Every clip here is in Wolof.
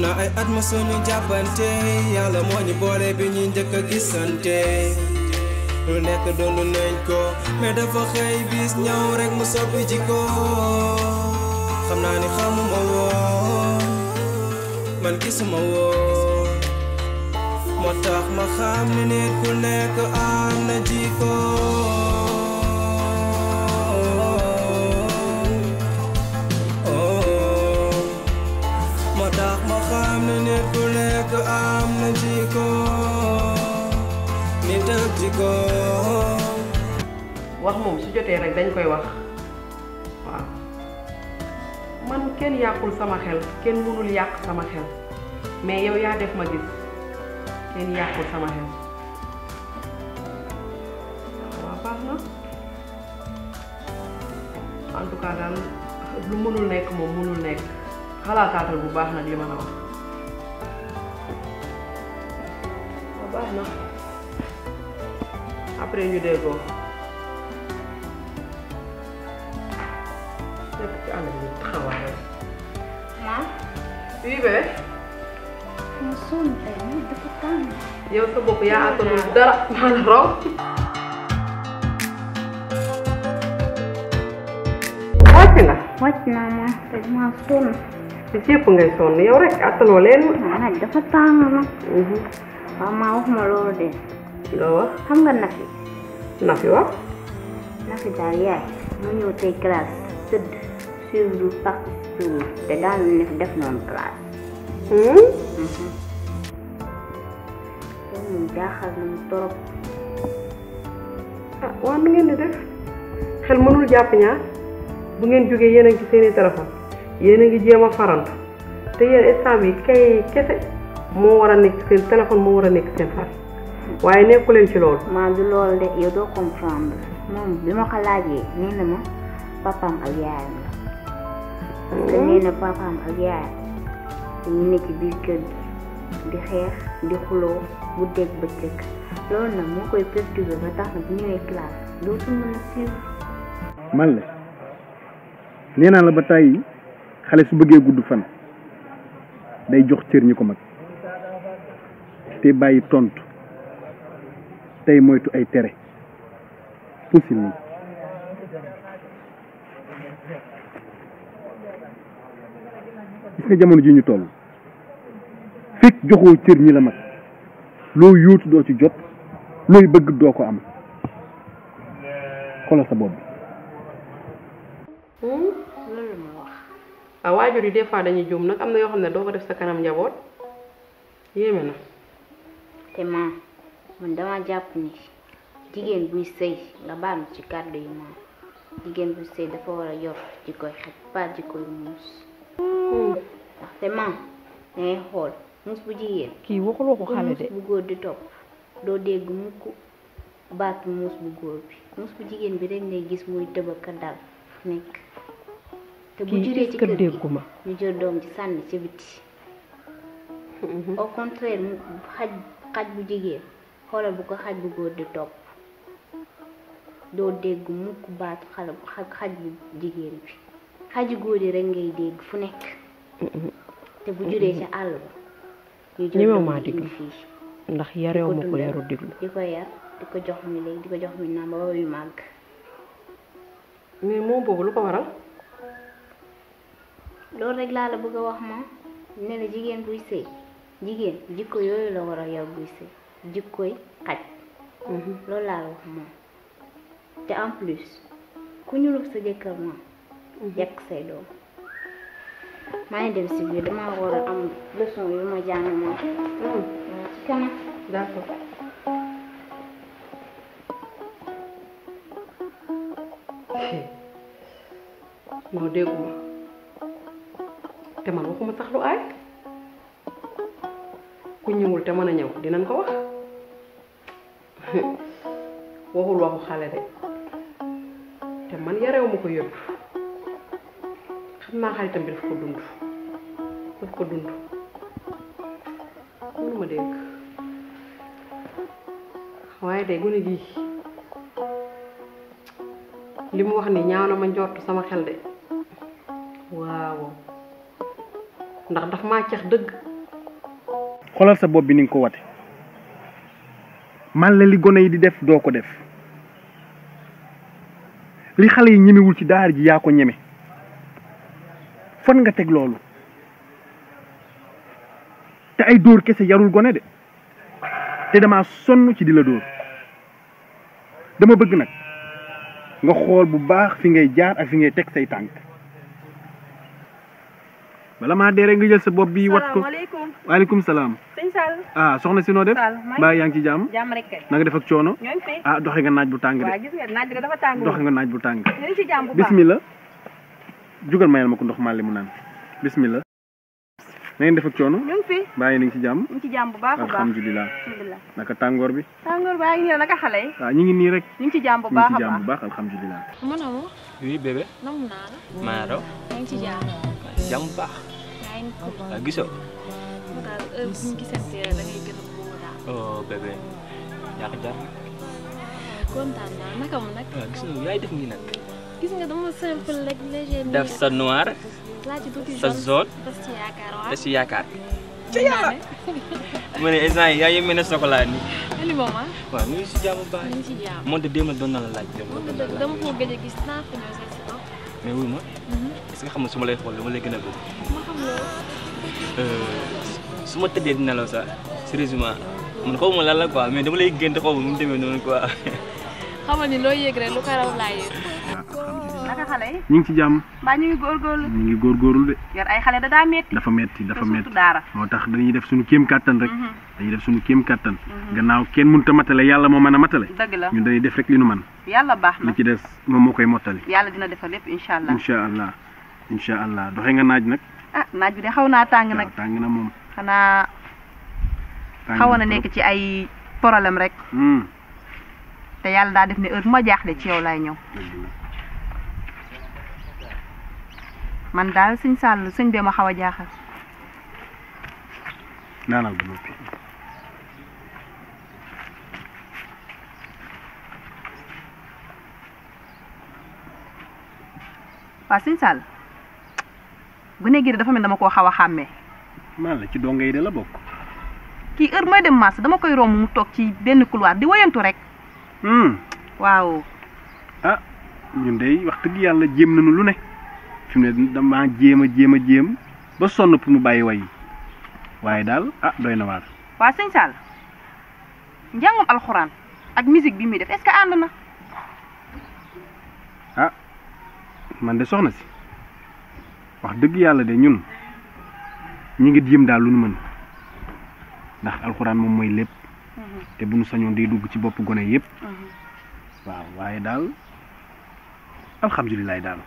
na ay at ma suñu jàppante yàlla moo ñu boole bi ñu njëkk a gisante lu nekk dund nañ ko mais dafa xëy bis ñëw rek mu soppi jikko xam naa ni xamuma woon man gisuma woon moo tax ma xam ni nit ku nekk am na jikko moo tax ma xam ni nit ku nekk am na jikko nit ak jikko wax moom su jotee rek dañ koy wax waaw man kenn yàqul sama xel kenn mënul yàq sama xel mais yow yaa def ma gis kenn yàqul sama xel waaw baax na en tout cas daal lu mënul nekk moom mënul nekk xalaataatal bu baax nag li ma la wax waaw baax na après ñu déggoo nekk ci àll bi taxawaay rek. Ma. Oui bébé. Ma sonn tey nii dafa tàng. yow sa bopp yaa attanul dara maa la raw. wàcc nga. wàcc naa ma te maa sonn. ci ceeb ngay sonn yow rek attanoo leen. nag dafa tàng nag. waaw maa wax ma loolu de. loo wax. xam nga Nafi. Nafi wax. Nafi daal yaay. mu ñëw tey classe tëdd suivre participer wu te daanu ne def noonu classe. loolu moom jaaxal na mu torop. ah waaw nu ngeen di def xel mënul jàpp ñaar bu ngeen jógee yéen a ngi ci seeni téléphone yéen a ngi jéem a farantu te yéen instant bi kay kese moo war a nekk seen téléphone moo war a nekk seen far waaye nekku leen ci loolu. maa du loolu de yow doo comprendre moom bi ma ko laajee nee na ma papaam ak yaayam la. parce que nee na papaam ak yaayam dañu nekk ci biir kër gi di xeex di xuloo bu dégg bëccëg loolu nag moo koy perturber ba tax na bu ñëwee classe dootul mën a suivre. man la nee naa la ba tàyyi xale su bëggee gudd fan day jox cër ñi ko mag te bàyyi tontu tey moytu ay tere pusil nii gis nga jamono ji ñu toll fekk joxoo cër ñi la mag loo yuutu doo ci jot looy bëgg doo ko am xoolal sa bopp bi. loolu ma wax. ah waajur yi des fois dañuy juum nag am na yoo xam ne doo ko def sa kanam njaboot yéeme na. te man dama jàpp ni jigéen buy sëy nga baal ma ci kàddu yi moom jigéen buy sëy dafa war a yor jikkoy xet pas jikkoy muus. ndaxte man dangay xool muus bu jigéen. kii waxul waxu xale de. muus bu góor di topp doo dégg mukk baatu muus bu góor bi muus bu jigéen bi rek ngay gis muy tëbaka dal fu nekk. te bu juree ci kër gi ñu jël doom ci sànni ci biti. au contraire mu xaj bu jigéen xoolal bu ko xaj bu góor di topp doo dégg mukk baatu xaj bu jigéen bi xaju góor yi rek ngay dégg fu nekk. te bu juree ci àll ba ñu jël doom ci indi fii ndax yarew ma ko yaru diglu di ko yar di ko jox mi léegi di ko jox mi naan ba muy màgg. mais moom boobu lu ko waral. loolu rek laa la bëgg a wax moom ne la jigéen buy sëy jigéen jikko yooyu la war a yor buy sëy jikkoy xaj. loolu laa la wax moom te en plus ku ñulug sa jëkkër moom yekk say doom. maa ngi dem si biir dama war a am leçon yu ma jàng moom. ci kanam. d'accord. non dégguma te man waxuma sax lu aay ku ñëwul te mën a ñëw dinañ ko wax waxul waxu xale de te man yarew ma ko yëpp xam naa xaritam bi daf ko dund mënu ma dégg waaye de gune gi li mu wax ni ñaaw na ma njortu sama xel de waaw ndax daf maa ceex dëgg xoolal sa bopp bi ni nga ko wate man la li gone yi di def doo ko def li xale yi ñemewul ci daar ji yaa ko ñeme fan nga teg loolu te ay dóor kese yarul gone de te dama sonn ci di la dóor dama bëgg nag nga xool bu baax fi ngay jaar ak fi ngay teg say tànk bala maa dee rek nga jël sa bopp bi wat ko salaamaaleykum. waaleykum salaam sëñ Sall. ah soxna si noo def mbaa yaa ngi ci jàmm jàmm rek kay. na nga def ak coono ñoo ngi fi. ah doxe nga naaj bu tàng de waaw gis nga naaj bi dafa tàng. doxe nga naaj bu tàng ñu ngi ci jàmm bu baax. bismillah jugal mayal ma ko ndox màlle mu naan bismillah na ngeen def ak coono ñu ngi fi. mbaa yéen a ngi ci jàmm ñu ngi ci jàmm bu baax a baax. alhamdulilah alhamdulilah. naka tàngoor bi tàngoor baa ngi nii naka xale yi. waaw ñu ngi nii rek ñu ngi ci jàmm bu ñu ngi baax ci a jàmm bu baax. baax alhamdulilah Mon amour, oui bébé namm naa la. maa raw yaa ngi ci jàmm. jàmm baax yaa ngi ko. waaw gisoo mu daal heure bu ñu gisante da ngay gën a bëgg daal. oh bébé yaa ko jar kontaan naa naka mu nag. waaw gis nga yaay def nii nag gis nga dama simple rek léger nii. def sa noir laa ci tuuti sa zone tas ci yaakaar waaw. te si yaakaar ci yàlla. ma ne instant yi yaa ngi mel ne sokola nii indi moom ah. waaw ñu ngi si jàmm baax ñu ngi ci jàmm. moom de démb doon na la laaj démb moom doon na la dëgg laaj dama ko gëj a gis naa ko ñëw seet si ko. mais wuy ma est-ce que xam nga su ma lay xool dama lay gën a bëgg ma xam loolu. su ma tëddee di nelaw sax sérieusement man xaw ma lan la quoi mais dama lay gént xaw ma nu mu demee noonu quoi xamal ni loo yëg rek lu ko raw laa yëg. naka xale yi. ñu ngi ci jàmm mbaa ñu ngi góorgóorlu. ñu ngi góorgóorlu de yor ay xale da daa metti. dafa metti dafa te metti surtout daara. moo tax dañuy def suñu kéem kàttan rek dañuy def suñu kéem kàttan gannaaw kenn mënut a matale yàlla moo mën a matale dëgg la. ñun dañuy def rek li nu man yàlla baax na. li ci des moom moo koy mottali yàlla dina defal lépp incha allah. incha allah doxe nga naaj nag ah naaj bi de xaw naa tàng nag. waaw tàng na moom xanaa tàng xawoon na trop. nekk ci ay problème rek. te yàlla daa def ne heure bu ma jaaxle ci yow laay ñëw. dëgg la. man daal sëñ Sall sëñ bee ma xaw a jaaxal. naanal ba noppi waaw sëñ Sall gune gi de dafa mel dama koo xaw a xàmmee. maan la ci donga yi de la bokk kii heure mooy dem marché dama koy romb mu toog ci benn couloir di woyantu rek. waaw. ah ñun de wax dëgg yàlla jéem nañu lu ne fi mu ne dama jéem ba sonn pour mu bàyyi way yi waaye daal doy na waar waa sëñ Sall njàngum alxuraan ak musique bi muy def est-ce que ànd na. man de soxna si wax dëgg yàlla de ñun ñi ngi jéem daal lu nu mën ndax alxuraan moom mooy lépp te bu nu sañoon day dugg ci bopp gone yépp waaw waaye daal alhamdulilah daal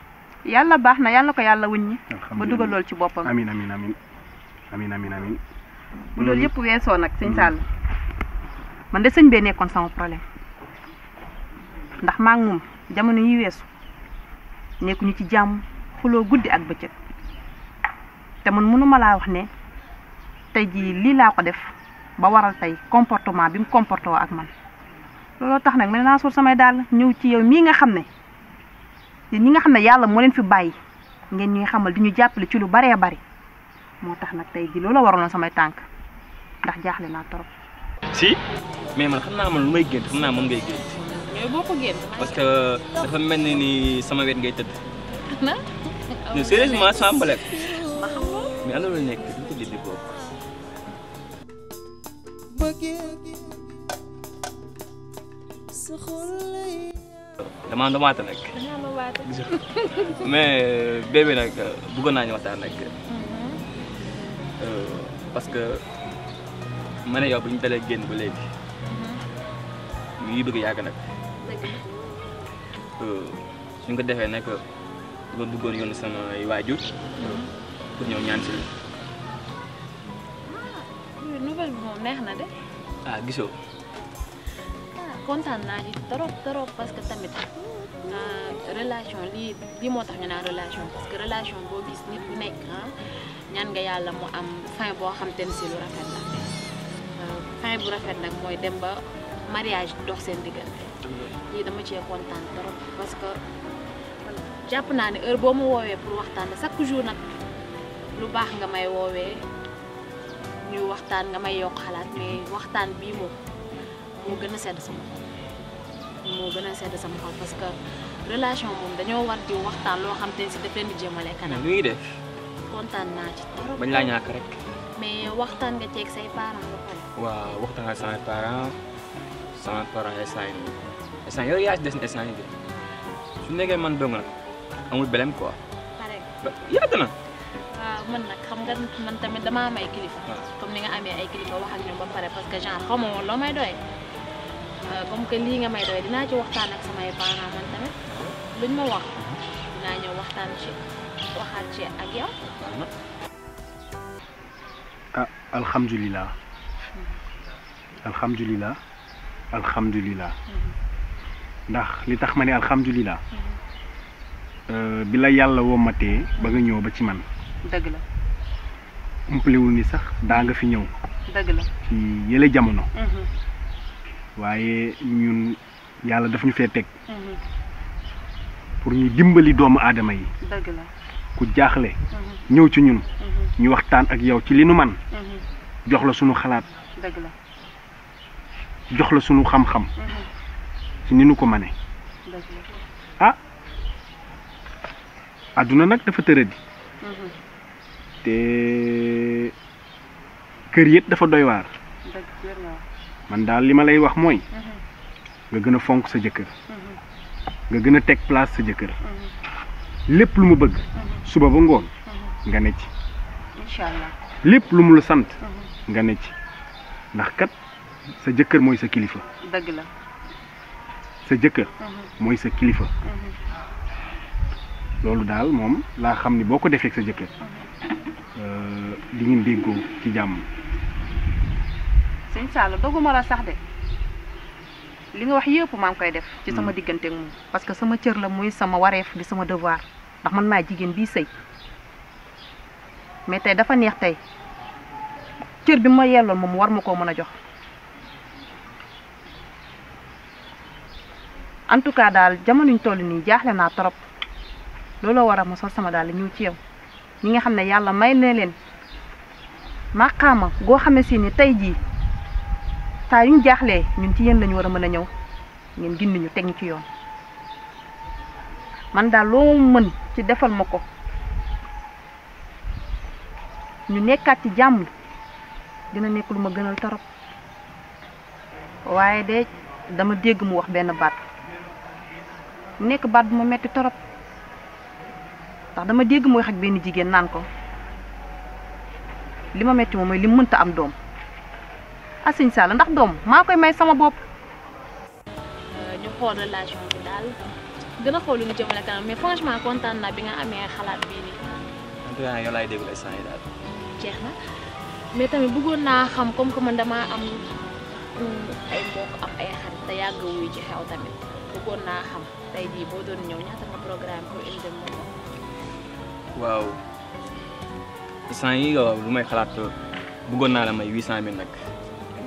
yàlla baax na yàlla ko yàlla wuññi ba alhamdulilah dugal lool ci boppam. amin amin amin amin amin amin bu loolu yëpp weesoo nag sëñ Sall man de sëñ bee nekkoon sama problème ndax maa ngi moom jamono yi weesu nekkuñu ci jàmm xuloo guddi ak bëccëg te man mënuma laa wax ne tey jii lii laa ko def ba waral tey comportement bi mu comporté ak man looloo tax nag ma ne naa suul samay daal ñëw ci yow mii nga xam ne ñi nga xam ne yàlla moo leen fi bàyyi ngeen ñuy xamal di ñu jàppale ci lu baree bari moo tax nag tey jii loolu waraloon samay tànk ndax jaaxle naa trop. si mais man xam naa man lu may gént xam naa moom ngay gént yooyu boo ko génn. parce que dafa mel ni sama wet ngay tëdd na. non sérieusement sans blague ma xam loolu. mais am na lu nekk du ko dindi boobu damaa ndomaata nag dangaa ma waate. mais bébé nag bëggoon naa ñu waxtaan nag parce que ma ne yow bu ñu dalee génn ba léegi ñu ngi bëgg yàgg nag suñ ko defee nag ba bëggoon yónni samay waajur pour ñëw ñaan si li nouvelle bi moom neex na de. gisoo kontaan naa ci trop parce que tamit relation lii moo tax ñu naan relation parce que relation boo gis nit bu nekk ñaan nga yàlla mu am fin boo xam te ne si lu rafet la fin bu rafet nag mooy dem ba mariage dox seen diggante lii dama cee kontaan trop parce que jàpp naa ne heure boo ma woowee pour waxtaan chaque jour nag lu baax nga may woowee ñuy waxtaan nga may yokk xalaat mais waxtaan bii moom moo gën a sedd sama xol moo gën a sedd sama xol parce que relation moom dañoo war di waxtaan loo xam te ne si daf leen di jëmale kanam. lu ñuy def. kontaan naa ci trop. bañ laa ñàkk rek. mais waxtaan nga ceeg say parents ba pare. waaw waxtaan nga samay parents instant yi instant yow yaa ci des na instant yi de su nekkee man dong nag amul belem quoi. pare yàgg na. waaw man nag xam nga man tamit damaa am ay kilifa. comme ni nga amee ay kilifa wax ak ñoom ba pare parce que genre xaw ma woon loo may doy comme que lii nga may doy dinaa ci waxtaan ak samay parents man tamit luñ ma wax dinaa ñëw waxtaan ci waxaat ci ak yow. ah alhamdulilah alhamdulilah alhamdulilah ndax li tax ma ne alhamdulilah bi la yàlla womatee ba nga ñëw ba ci man. dëgg la. umpalewul ni sax daa nga fi ñëw. dëgg la ci yële jamono. waaye ñun yàlla daf ñu fee teg. pour ñu dimbali doomu aadama yi. dëgg la ku jaaxle. ñëw ci ñun. ñu waxtaan ak yow ci li nu man jox la sunu xalaat. dëgg la jox la sunu xam-xam. ci ni nu ko mane. dëgg la ah àdduna nag dafa tëradi. te kër yit dafa doy waar. man daal li ma lay wax mooy nga gën a fonk sa jëkkër nga gën a teg place sa jëkkër lépp lu mu bëgg suba ba ngoon nga ne ci inshallah lépp lu mu la sant nga ne ci ndax kat sa jëkkër mooy sa kilifa. dëgg la sa jëkkër mooy sa kilifa. loolu daal moom laa xam ni boo ko defee ak sa jëkkër di ngeen déggoo ci jàmm. sëñ Sall doguma la sax de li nga wax yëpp maa ngi koy def ci sama diggante ak moom parce que sama cër la muy sama wareef di sama devoir ndax man maa jigéen bii sëy mais tey dafa neex tey cër bi ma yelloon moom war ma koo mën a jox en tout cas daal jamono ñu toll nii jaaxle naa trop looloo war a ma sol sama daal ñëw ci yow ñi nga xam ne yàlla may na leen maqaama goo xamee si ni tey jii saa yu ñu jaaxlee ñun ci yéen lañu war a mën a ñëw ngeen gindi ñu teg ñu ci yoon man daal loo mën ci defal ma ko ñu nekkaat ci jàmm dina nekk lu ma gënal torop waaye de dama dégg mu wax benn baat nekk baat bu ma metti torop ndax dama dégg mu wax ak benn jigéen naan ko li ma metti moom mooy li mënta am doom ah sëñ Sall ndax doom maa koy may sama bopp. ñu xool relation bi daal gën a xool lu ñu jëmale kanam mais franchement kontaan naa bi nga amee xalaat bii nii. en tout cas yow laay déglu instant yi daal. jeex na mais tamit bëggoon naa xam comme que man damaa am ay mbokk am ay xarit te yàgg wuy ci xew tamit bëggoon naa xam tey jii boo doon ñëw ñaata nga programme pour indi dem moom. waaw instant yi lu may xalaat bëggoon naa la may 800 000 nag.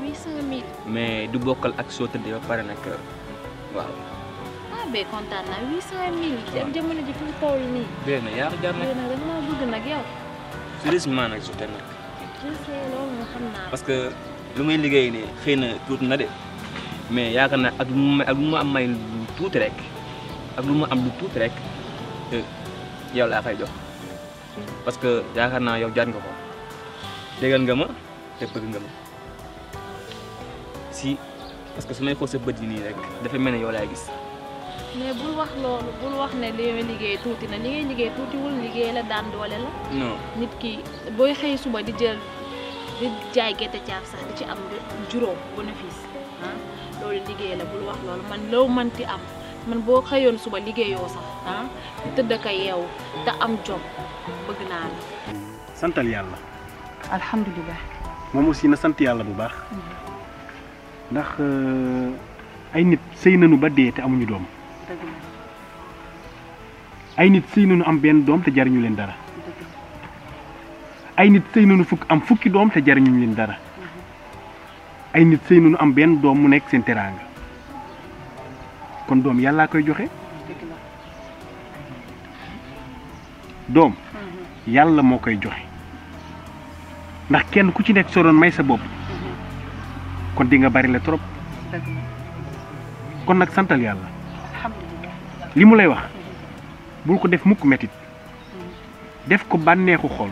800 000. mais du bokkal ak soo tëddee ba pare nag waaw. ah ben kontaan naa 800 000. dem jamono ji fi mu toll nii. benn yaa jar nag. benn rek maa bëgg nag yow. sérieusement nag su tee nag. je sais loolu nga xam naa. parce que lu may liggéey nii xëy na tuuti na de mais yaakaar naa ak lu ma am may lu tuuti rek ak lu ma am lu tuuti rek yow laa koy jox parce que yaakaar naa yow jaar nga ko déggal nga ma te bëgg nga ma si parce que su may xool sa bët yi nii rek dafa mel ne yow laay gis. mais bul wax loolu bul wax ne li ngay liggéey tuuti na li ngay liggéey tuutiwul liggéey la daan doole la. non nit ki booy xëy suba di jël di jaay gerte caaf sax di ci am juróom bénéfice ah loolu liggéey la bul wax loolu man loo mënti am man boo xëyoon suba liggéeyoo sax ah tëdd ka yeewu te am jom bëgg naa la. santal yàlla. alhamdulilah. moom aussi na sant yàlla bu baax. ndax ay nit sëy nañu ba dee te amuñu doom. ay nit sëy nañu am benn doom te jariñu leen dara. ay nit sëy nañu am fukki doom te jariñu leen dara. ay nit sëy nañu am benn doom mu nekk seen teraanga kon doom yàllaa koy joxe. doom yàlla moo koy joxe ndax kenn ku ci nekk soo doon may sa bopp kon di nga bari la trop kon nag santal yàlla li mu lay wax bul ko def mukk metit def ko bànneexu xool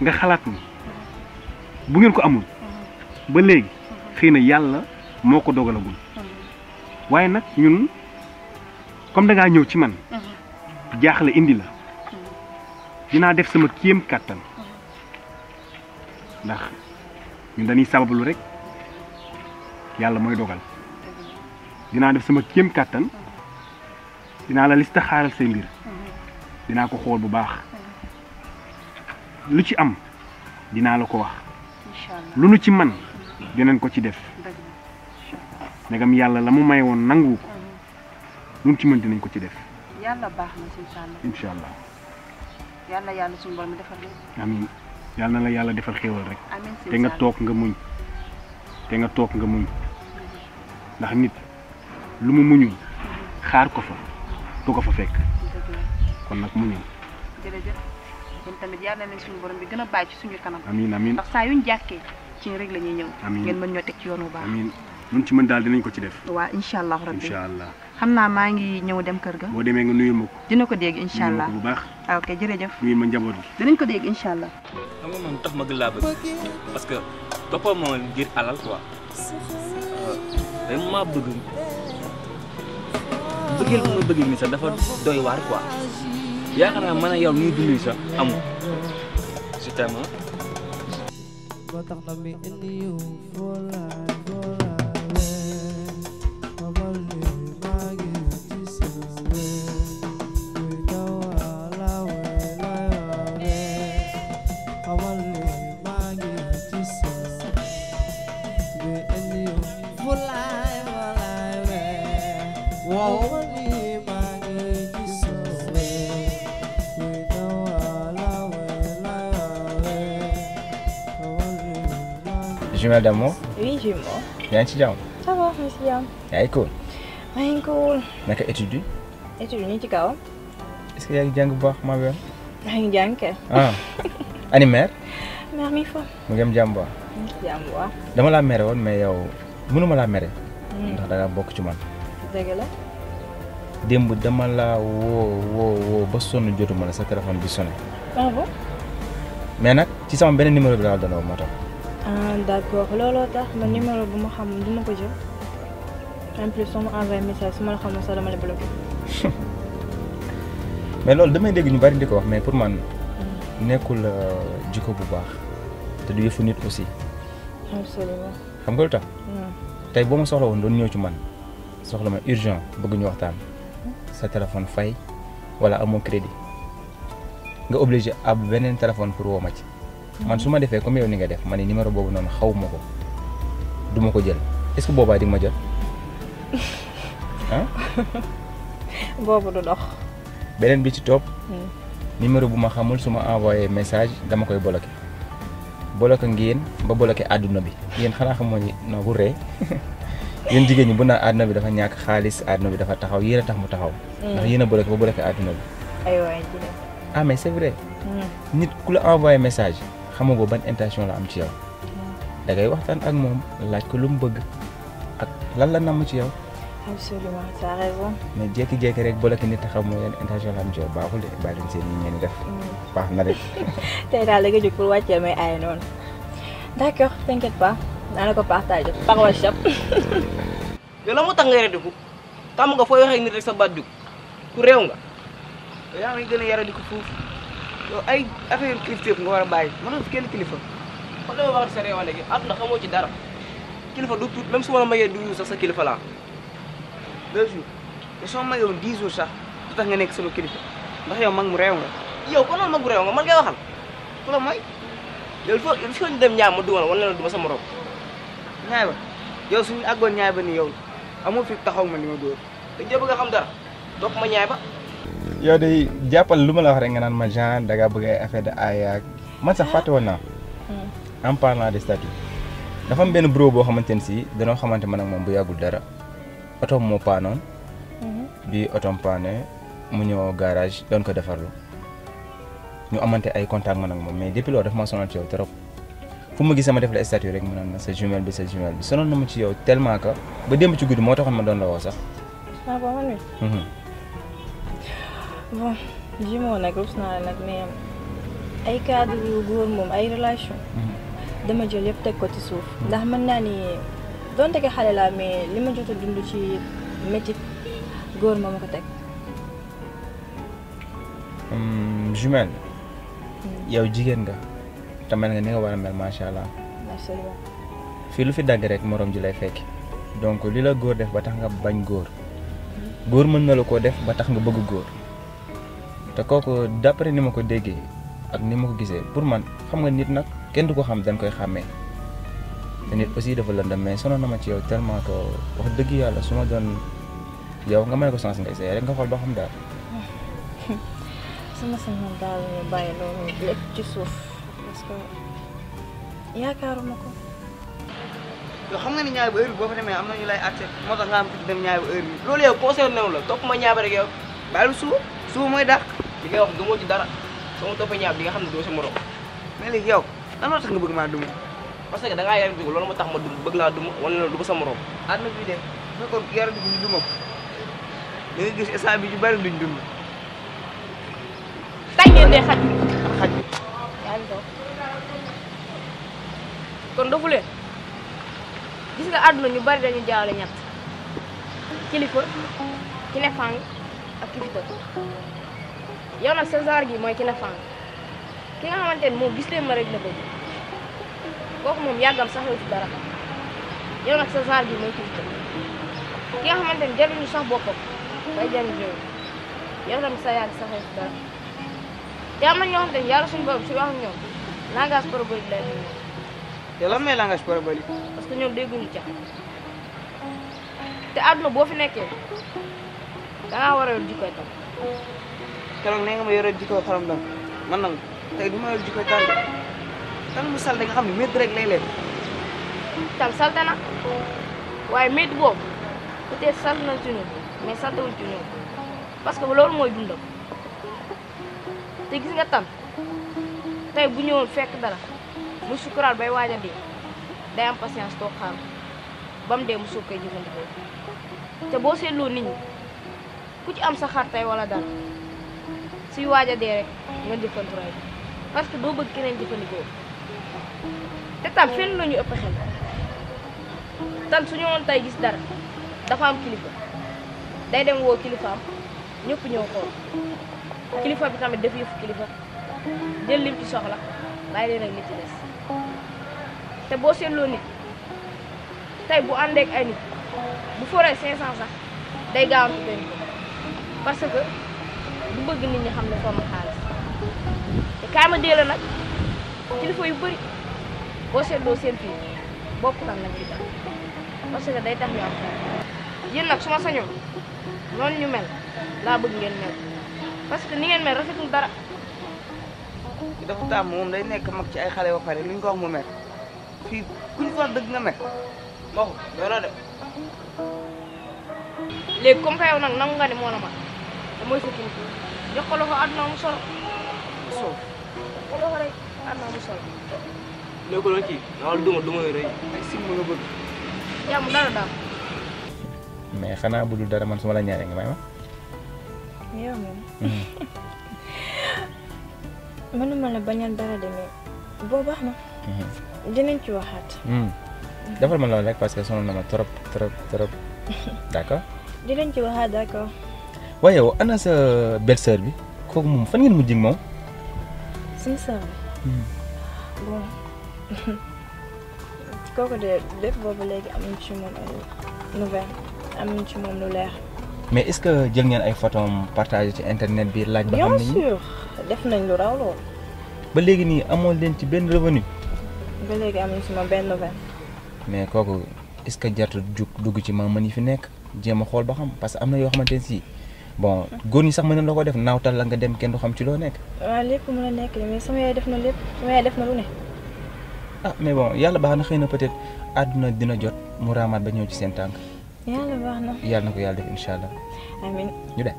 nga xalaat ni bu ngeen ko amul ba léegi xëy na yàlla moo ko dogalagul waaye nag ñun comme da ngaa ñëw ci man jaaxle indi la dinaa def sama kéem kàttan ndax ñun dañuy sabablu rek yàlla mooy dogal dinaa def sama kéem kàttan dinaa la listaxaaral say mbir dinaa ko xool bu baax lu ci am dinaa la ko wax lu nu ci man dinañ ko ci def ndegam yàlla la mu may woon nangu ko lu nu ci mën dinañ ko ci def yàlla baax na incha allah incha allah yàlla suñu borom defal leen amiin yàlla na la yàlla defal xéewal rek amiin te nga toog nga muñ ndax nit lu mu muñul xaar ko fa du ko fa fekk kon nag muñul jërëjëf kon tamit yàlla nañ suñu borom bi gën a bàyyi ci suñu kanam amiin amiin ndax saa yuñ jàkkee ci rek la ñuy ñëw amiin ngeen mën ñoo teg ci yoon bu baax amiin luñ ci mën daal dinañ ko ci def waaw incha allah rabbi incha allah xam naa maa ngi ñëw dem kër ga boo demee nga nuyul ma ko dina ko dégg incha allah bu baax ok jërëjëf nuyul ma njaboot gi dinañ ko dégg incha allah xam nga man tax ma gën laa bëgg parce que toppoo moo ngir alal quoi day maa bëgg bëggeel bu ma bëgg ni sax dafa doy waar quoi yaakaar naa man a yow ñuy dund sax amul je t'aime Jumelle d'amour. Oui, jumeau. yaa ngi ci jàmm. Ça va, merci jàmm. yaa ngi cool. maa ngi cool. naka étude yi. étude ñu ci kaw. est-ce que yaa ngi jàng bu baax maa ngi maa ngi jàng kay. ah ani mère. mère mi fa. mu ngi am jàmm bu baax. jàmm bu baax. dama laa mere woon mais yow mënuma laa mere. ndax da nga bokk ci man. dëgg la. démb dama laa woo ba sonn jotuma la sa téléphone bi sonné. ah bon. mais nag ci sama beneen numéro bi laa doon woo moo tax. ah d'accord looloo tax man numéro bu ma xam du ma ko jël en plus soo ma envoyé message su ma la xamul sax dama la bloqué. mais loolu damay dégg ñu bari di ko wax mais pour man nekkul jikko bu baax te du yëfu nit aussi. absolument. xam nga lu tax. tey boo ma soxla woon doon ñëw ci man soxla ma urgent bëgg ñu waxtaan sa téléphone fay wala amoo crédit nga obligé ab beneen téléphone pour woo ma ci. man su ma defee comme yow ni nga def ma ne numéro boobu noonu xaw ma ko du ma ko jël est-ce que boobaa di nga ma jot ah. boobu du dox. beneen bi ci topp. numéro bu ma xamul su ma envoyé message dama koy bloqué ngeen ba bloqué àdduna bi yéen xanaa xamoo ni non bu ree yéen jigéen ñi bu naan àdduna bi dafa ñàkk xaalis àdduna bi dafa taxaw yéen a tax mu taxaw. ndax yéen a bloqué ba bloqué àdduna bi. aywa ah mais c'est vrai. nit ku la envoyé message. xamagoo ban intention la am ci yow da ngay waxtaan ak moom laaj ko lu mu bëgg ak lan la namm ci yow. absolument t'as raison. mais jékki-jékki rek bloqué nit xam mooy yan intention la am ci yow baaxul de bàyyi leen seen yi ngeen di def. baax na de. tey daal da nga jóg pour wàccee may aay noonu. d'accord t'inquiète pas naa la ko partager par WhatsApp. yow la moo tax ngay rediku tàmm nga fooy waxee nit rek sa baat jug ku réew nga yow yaa ngi gën a yara di ko foofu. yow ay affaire kilifteef nga war a bàyyi man fi kenn kilifa kon dama wax sa réew léegi àdduna xamoo ci dara kilifa du tuut même su ma la mayee 12 jours sax sa kilifa laa 2 jours te soo ma mayoon 10 jours sax du tax nga nekk sama kilifa ndax yow mag mu réew nga yow kon noonu mag mu réew nga man ngay waxal ku la may yow il faut ñu dem ñaay ma dugal wala la du ma sa morom ñaay ba yow suñu àggoon ñaay ba ni yow amul fi taxaw ma ni ma dóor dañ dee bëgg a xam dara topp ma ñaay ba. yow de jàppal lu ma la wax rek nga naan ma Jean da ngaa bëgg ay affaire de ay man sax fàtte woon naa. en parlant de statut dafa am benn bro boo xamante ne si danoo xamante man ak moom bu yàggul dara otoom moo paanoon. bi otoom paane mu ñëw garage doon ko defarlu ñu amante ay contact man ak moom mais depuis loolu dafa ma sonal ci yow trop fu ma gisee ma def la statut rek mu naan sa jumelle bi sonoon na ma ci yow tellement que ba démb ci guddi moo taxoon ma doon la woo sax. ah bon man mii. bon ji moo nag rus naa nag mais ay cadre góor moom ay relation dama jël yëpp teg ko ci suuf. ndax mën naa ni donte que xale laa mais li ma jot a dund ci métit góor ma ko teg. jumelle. yow jigéen nga. te mel nga ni nga war a mel macha allah. fii lu fi dagg rek morom ji lay fekki. donc li la góor def ba tax nga bañ góor. góor mën na la koo def ba tax nga bëgg góor. te kooku d'après ni ma ko déggee ak ni ma ko gisee pour man xam nga nit nag kenn du ko xam dañ koy xàmmee. te nit aussi dafa lëndëm mais sonoon na ma ci yow tellement que wax dëgg yàlla su ma doon yow nga may ko sens nga essayé rek nga xool ba xam daal. sama sañoon daal ñu bàyyi loolu lépp ci suuf parce que yaakaaruma ko. yow xam nga ni ñaari ba heure bi boo fa demee am na ñu lay àtte moo tax nga am fi dem ñaari ba heure bi loolu yow concerné wu la topp ma ñaaba rek yow bàyyi suba mooy dàq li ngay wax gëmoo ci dara soo ma toppee ñaab di nga xam ne doo sa morom mais léegi yow lan moo tax nga bëgg maa duma parce que da ngaa yar dugg loolu moo tax ma dum bëgg laa duma wala la du sa morom àdduna bi de fekkoon yar dugg ñu duma ko da nga gis instant bi ñu bari duñ dund tay ngeen dee xaj bi xaj bi yaa ngi toog kon dofu leen gis nga àdduna ñu bari dañu jaawale ñett kilifa ki ne fang ak ki fi tëdd yow nag sa genre gi mooy ki ne fang ki nga xamante ne moom gis leen ma rek la bëgg kooku moom yàggam sax ci dara yow nag sa genre gi mooy ki fi tëdd ki nga xamante ne jariñu sax boppam bay jariñ réew yow tamit sa yàgg sax ci dara te am na ñoo xamante ne yàlla suñu borom si wax ak ñoom langage parabolique lay ñoom yow lan may langage parabolique parce que ñoom dégguñu cax te àdduna boo fi nekkee dangaa war a yor jikkoy tam keroog nee nga ma yore jikkoy xorom dam man nag tey du ma yor jikkoy tànn tan mu sal da nga xam ne métti rek lay leen tam salte na waaye métti boobu peut-être salte na ci ñun mais saltewul ci ñun parce que loolu mooy dundam te gis nga tam tey bu ñëwoon fekk dara mu sukuraal bay waaj a dee day am patience toog xaar ba mu dee mu soog koy jëfandikoo te boo seetloo nit ñi ku ci am sa xar tey wala dara suy waaj a dee rek nga jëfandikoo parce que doo bëgg keneen jëfandikoo te tam fenn la ñu ëpp xel tam su ñëwoon tey gis dara dafa am kilifa day dem woo kilifaam ñëpp ñëw xool kilifa bi tamit def yëfu kilifa jël lim ci soxla bàyyi leen ak nit ci des te boo seetloo nit tey bu àndee ak ay nit bu foree 500 sax day gaaw ci benn parce que du bëgg nit ñi xam ne forme xaalis te kaay ma dee la nag kilifa yu bëri boo seetloo seen fii bopp tam lañ ci def parce que day tax ñu am yéen nag su ma sañoon noonu ñu mel laa bëgg ngeen mel parce que ni ngeen mel rafetul dara. dafa tàmm moom day nekk mag ci ay xale ba pare lu ñu ko wax mu mel fii ku ñu ko wax dëgg nga mel waxu doy na de. léegi comme que yow nag nangu nga ne moo la mag te mooy sa kilifa jox ko loxo àdduna mu solo soo ko loxo rek àdduna mu solo. léegi loolu kii naa la duma yu rëy ay sim nga bëgg. jàmm dara daal. mais xanaa bu dul dara man su ma la ñaaree nga may ma. yow moom. mënuma la bañal dara demee boo baax na. dinañ ci waxaat. defal ma loolu rek parce que sonal na ma trop d'accord. dinañ ci waxaat d'accord. waaye yow ana sa belle-sœur bi kooku moom fan ngeen mujj ak moom. suñu sœur bi. bon kooku de lépp boobu léegi amuñ ci moom ay nouvelle amuñ ci moom lu leer. mais est-ce que jël ngeen ay photos partagé ci internet bi laaj ba xam ne bien sûr def nañ lu raw lool. ba léegi nii amoon leen ci benn revenu. ba léegi amuñ ci moom benn nouvelle. mais kooku est-ce que jartu dugg ci maam yi fi nekk jéem a xool ba xam parce que am na yoo xamante ne si bon góor ñi sax mën na la ko def naawtal la nga dem kenn du xam ci loo nekk. waaw lépp mën a nekk mais sama yaay def na lépp sama yaay def na lu ne. ah mais bon yàlla baax na xëy na peut-être àdduna dina jot mu raamaat ba ñëw ci seen tànk. yàlla baax na. yàlla na ko yàlla def incha allah. amiin ñu dem.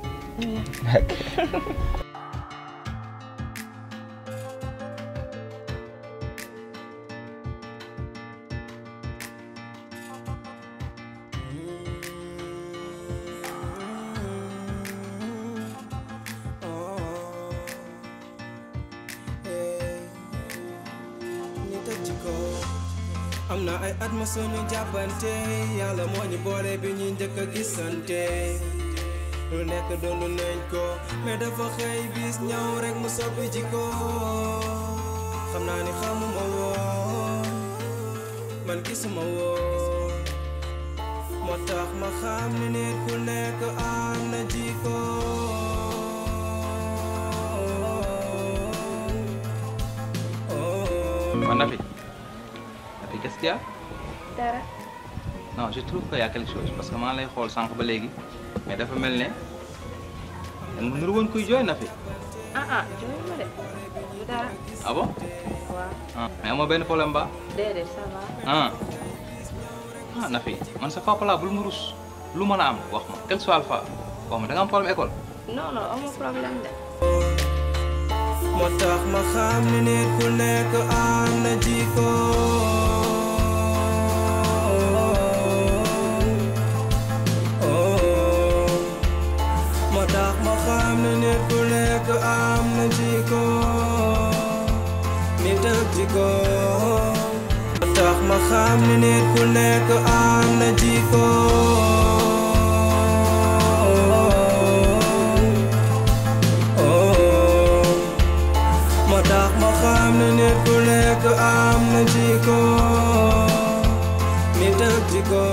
am na ay at ma suñu jàppante yàlla moo ñu boole bi ñuy njëkk a gisante lu nekk doon nañ ko mais dafa xëy bis ñëw rek mu soppi jikko xam naa ni xamuma woon man gisuma woon moo tax ma xam ni nit ku nekk am na jikko Nafi, qu'est-ce qu'il y a? Dara. Non, je trouve qu'il y a quelque chose parce que maa lay xool sànq ba léegi mais dafa mel ne danga nuru woon kuy jooy Nafi. Jooy ma de du dara. Ah bon? Waaw. Mais amoo benn problème ba? Déedéet ça va. Nafi man sa papa laa bul mu rus lu mën a am wax ma quel soit alpha wax ma da nga am problème école. Non amoo problème de. moo tax ma xam ni nit ku nekk am na jikko moo tax ma xam ni nit ku nekk am na jikko nit ak jikko moo tax ma xam ni nit ku nekk am na jikko tax ma xam ne nit ku nekk am na jikko nit ak jikko